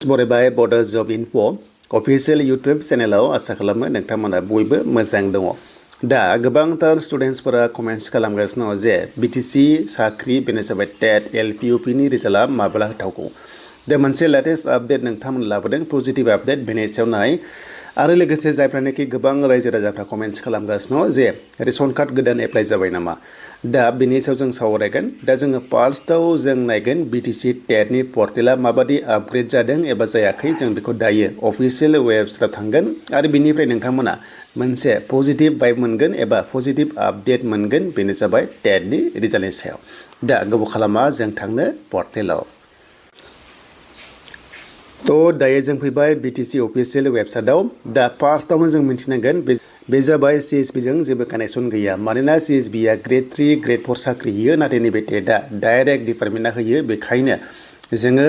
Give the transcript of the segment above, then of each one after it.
बरायबाय बड' जब enough' official YouTube चेनेलाव आसा खालामो नोंथांमोना बयबो मोजां दङ। दा गोबांथार स्टुडेन्टसफोरा कमेन्ट्स खालामगासिनो दङ जे बिटिसि साख्रि बेनो जाबाय टेट एलपिइउपिनि रिजाल्टआ माब्ला होथावगौ। दा मोनसे लेटेस्ट आपडेट नोंथांमोन लाबोदों पजिटिभ आपडेट बेनि सायाव नाय आरो लोगोसे जायफ्रानोखि गोबां रायजो राजाफ्रा कमेन्ट्स खालामगासिनो जे रेशन कार्ड गोदान एप्लाइ जाबाय नामा। दा बेनि सायाव जों सावरायगोन। दा जोङो फार्स्टआव जों नायगोन बिटिसि टेटनि पर्टेला माबादि आपग्रेड जादों एबा जायाखै जों बेखौ दायो अफिसियेल वेबसाइटआव थांगोन आरो बिनिफ्राय नोंथांमोना मोनसे पजिटिभ भाइब मोनगोन एबा पजिटिभ आपडेट मोनगोन बेनो जाबाय टेटनि रिजाल्टनि सायाव। दा गोबाव खालामा जों थांनो पर्टेलाव। थ' दायो जों फैबाय बिटिसि अफिसियेल वेबसाइटआव। दा फार्स्टआवनो जों मिन्थिनांगोन बे जाबाय सिएसपिजों जेबो कानेक्सन गैया, मानोना सिएसपिया ग्रेड 3 ग्रेड 4 साख्रि होयो, नाथाय नैबे टेटआ डाइरेक्ट डिपार्टमेन्टआ होयो। बेखायनो जोङो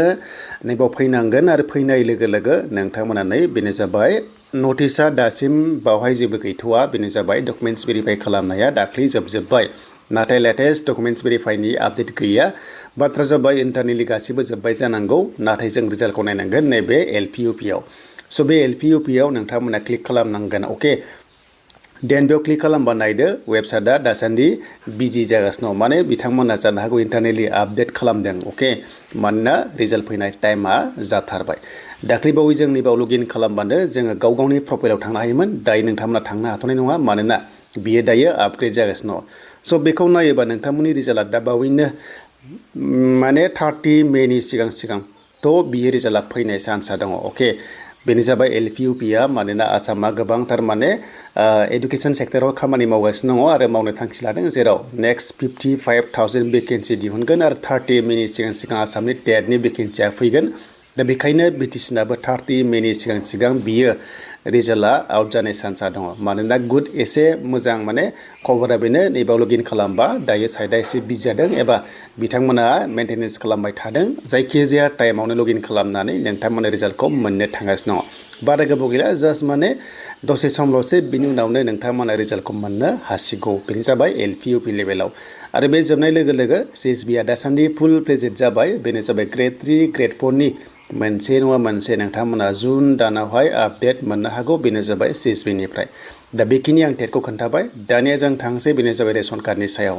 नैबाव फैनांगोन आरो फैनाय लोगो लोगो नोंथांमोना बेनो जाबाय नटिसआ दासिम बावहाय जेबो गैथ'वा। बेनो जाबाय डकुमेन्ट्स भेरिफाइ खालामनाया दाख्लै जोबजोब्बाय, नाथाय लेटेस्ट डकुमेन्ट्स भेरिफाइनि आपडेट गैया। बाथ्रा जाबाय इन्टारनेलि गासिबो जोब्बाय जानांगौ, नाथाय जों रिजाल्टखौ नायनांगोन नैबे एलपिइउपिआव। स' बे एलपिइउपिआव नोंथांमोना क्लिक खालामनांगोन। अके, देन बेयाव क्लिक खालामबा नायदो वेबसाइटआ दासान्दि बिजि जागासिनो दं, माने बिथांमोना जानो हागौ इन्टारनेलि आपडेट खालामदों। अके, मानोना रिजाल्ट फैनाय टाइमा जाथारबाय। दाख्लैबावै जों नैबाव लगइन खालामबानो जोङो गाव गावनि प्रफाइलाव थांनो हायोमोन। दायो नोंथांमोना थांनो हाथ'नाय नङा, मानोना बियो दायो आपग्रेड जागासिनो दं। स' बेखौ नायोबा नोंथांमोननि रिजाल्टआ दा बावैनो माने 30 मेनि सिगां थ' बियो रिजाल्टआ फैनाय चान्सआ दङ। अके, बेनो जाबाय एलपिइउपिआ, मानोना आसामा गोबांथार माने एडुकेसन सेक्टराव खामानि मावगासिनो दङ आरो मावनो थांखि लादों, जेराव नेक्स्ट 55,000 भेकेन्सि दिहुनगोन आरो 30 मेनि सिगां आसामनि टेटनि भेकेन्सिया फैगोन। दा बेखायनो बिटिसिनाबो 30 मेनि सिगां बियो रिजाल्टआ आउट जानाय चान्सआ दङ। मानोना गुड एसे मोजां माने खबरा बेनो नैबाव लगइन खालामबा दायो साइडआ एसे बिजि जादों एबा बिथांमोना मेनटेनेन्स खालामबाय थादों। जायखिजाया टाइमावनो लगइन खालामनानै नोंथांमोना रिजाल्टखौ मोननो थांगासिनो दङ। बारा गोबाव गैला, जास्ट माने दसे समल'सै, बिनि उनावनो नोंथांमोना रिजाल्टखौ मोननो हासिगौ। बेनो जाबाय एलपिइउपि लेभेलाव। आरो बे जोबनाय लोगो लोगो सिएसबिआ दासान्दि फुल प्लेजेड जाबाय। बेनो जाबाय ग्रेड 3 ग्रेड 4नि मोनसे नङा मोनसे नोंथांमोना जुन दानावहाय आपडेट मोननो हागौ। बेनो जाबाय सिएसबिनिफ्राय। दा बेखिनि आं टेटखौ खोन्थाबाय। दानिया जों थांसै बेनो जाबाय रेशन कार्डनि सायाव।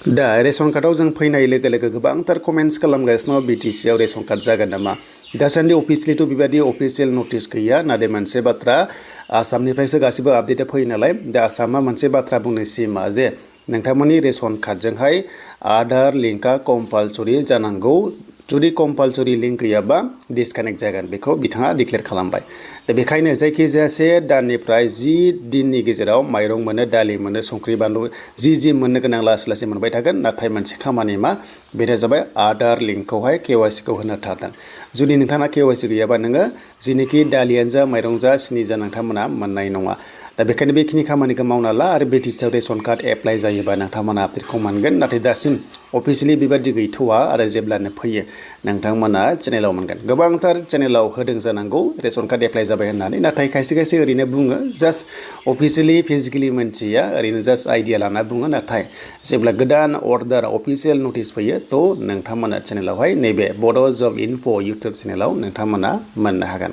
दा रेशन कार्डआव जों फैनाय लोगो लोगो गोबांथार कमेन्ट्स खालामगासिनो बिटिसिआव रेशन कार्ड जागोन नामा। दासान्दि अफिसियेलिथ' बेबायदि अफिसियेल नटिस गैया, नाथाय मोनसे बाथ्रा आसामनिफ्रायसो गासिबो आपडेटआ फैयो नालाय। दा आसामा मोनसे बाथ्रा बुंनो सिमा जे नोंथांमोननि रेशन कार्डजोंहाय आधार लिंकआ कम्पालसरि जानांगौ। जुदि कम्पालसरि लिंक गैयाबा डिसकानेक्ट जागोन, बेखौ बिथाङा डिक्लेयार खालामबाय। दा बेखायनो जायखिजाया से दाननिफ्राय 10 दिननि गेजेराव माइरं मोनो, दालि मोनो, संख्रि बानलु जि मोननो गोनां लासै मोनबाय थागोन। नाथाय मोनसे खामानि मा, बेनो जाबाय आधार लिंकखौहाय KYC खौ होनो थारदों। जुदि नोंथाङा KYC गैयाबा नोङो जिनिखि दालियानो जा माइरं जा सिनि जा नोंथांमोना मोननाय नङा। दा बेखायनो बेखिनि खामानिखौ मावना ला आरो बिटिसिआव रेशन कार्ड एप्लाइ जायोबा नोंथांमोना आपडेटखौ मोनगोन। नाथाय दासिम अफिसियेलि बेबादि गैथ'वा आरो जेब्लानो फैयो नोंथांमोना चेनेलाव मोनगोन। गोबांथार चेनेलाव होदों जानांगौ रेशन कार्ड एप्लाइ जाबाय होननानै, नाथाय खायसे ओरैनो बुङो, जास्ट अफिसियेलि फिजिकेलि मोनथिया, ओरैनो जास्ट आइडिया लाना बुङो। नाथाय जेब्ला गोदान अर्डार अफिसियेल नटिस फैयो थ' नोंथांमोना चेनेलावहाय नैबे बड' जब इनफ' इउटुब चेनेलाव नोंथांमोना मोननो हागोन।